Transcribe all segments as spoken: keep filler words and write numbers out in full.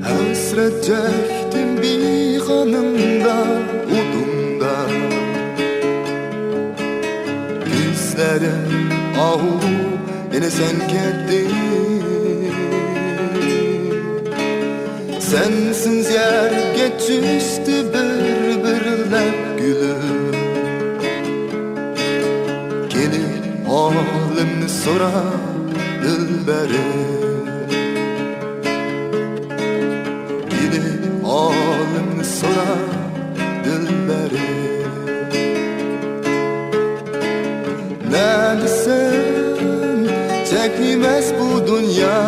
ھەسرەت چەكتىم بىخانىڭدا، ئوتۇڭدا. كۆزلىرىم ئاھۇ، يەنە سەن كەتتىڭ. سەنسىز يەرگە چۈشتى بىر-بىرلەپ گۈلۈم. كېلىپ ھالىمنى سورا، دىلبەرىم. كېلىپ ھالىمنى سورا، دىلبەرىم. نەدىسەن، چەكلىمەس بۇ دۇنيا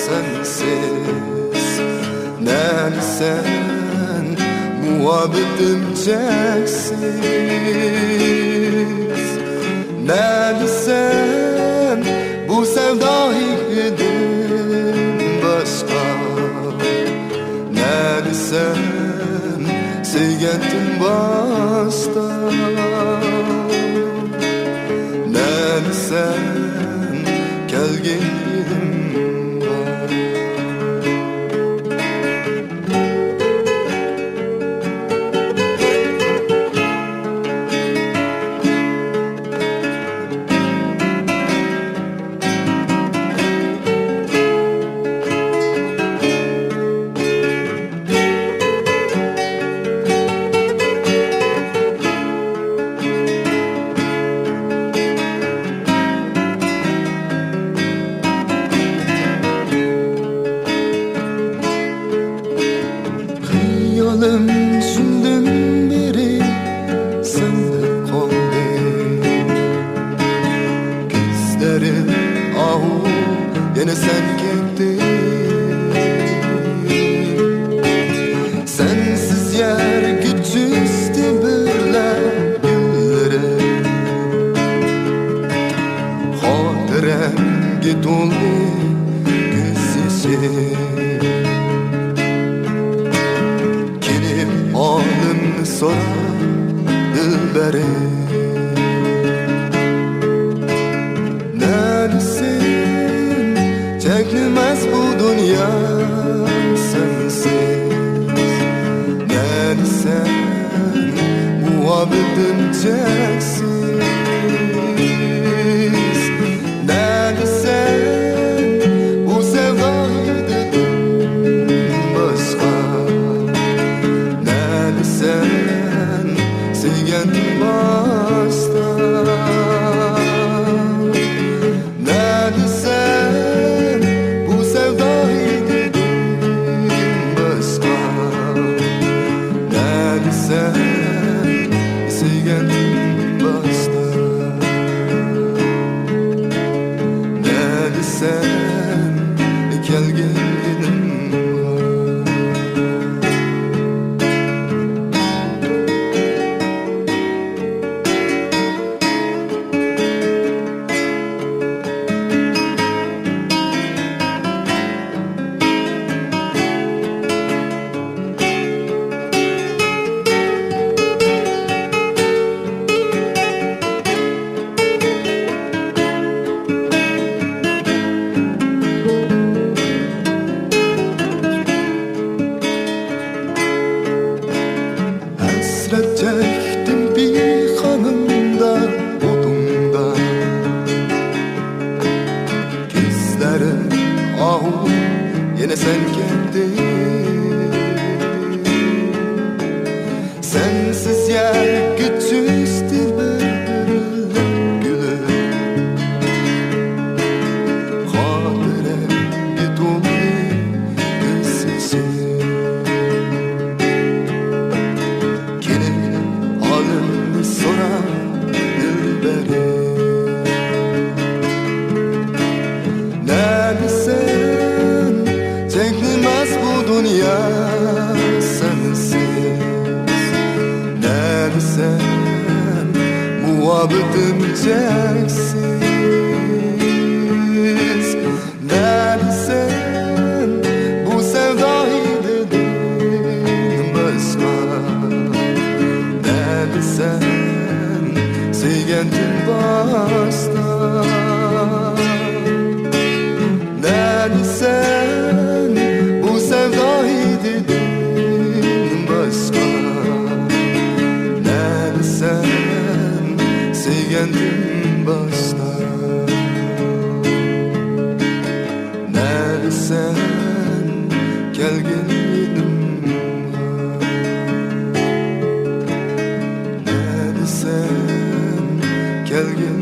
سەنسىز. نەدىسەن، مۇھەببىتىم چەكسىز. نەدىسەن، بۇ سەۋدا ھېكىدىن باشقا؟ نەدىسەن، سۆيگەنتىم باشتا؟ نەدىسەن، كەلگىن يېنىمغا؟ خىيالىم شۇندىن بېرى سەندە قالدى. كۆزلىرىم ئاھۇ، يەنە سەن كەتتىڭ. سەنسىز يەرگە چۈشتى بىرلەپ گۈللىرىم. خاتىرەمگە تولدى كۆز يېشىم. كېلىپ ھالىمنى سورا، دىلبەرىم. نەدىسەن، چەكلىمەس بۇ دۇنيا سەنسىز. نەدىسەن، مۇھەببىتىم چەكسىز. نەدىسەن، بۇ سەۋدا ھىدىدىن باشقا؟ نەدىسەن، سۆيگەن باشتا؟ نەدىسەن، بۇ سەۋدا ھىدىدىن باشقا؟ نەدىسەن، سۆيگەن باشتا؟ نەدىسەن، چەكلىمەس بۇ دۇنيا سەنسىز. نەدىسەن، مۇھەببىتىم چەكسىز. نەدىسەن، بۇ سەۋدا ھىدىدىن باشقا؟ نەدىسەن، سۆيگەندىن باشقا؟ نەدىسەن، بۇ سەۋدا ھىدىدىن باشقا؟ نەدىسەن، سۆيگەندىن باشقا؟ نەدىسەن، كەلگىن يېنىمغا؟ نەدىسەن، كەلگىن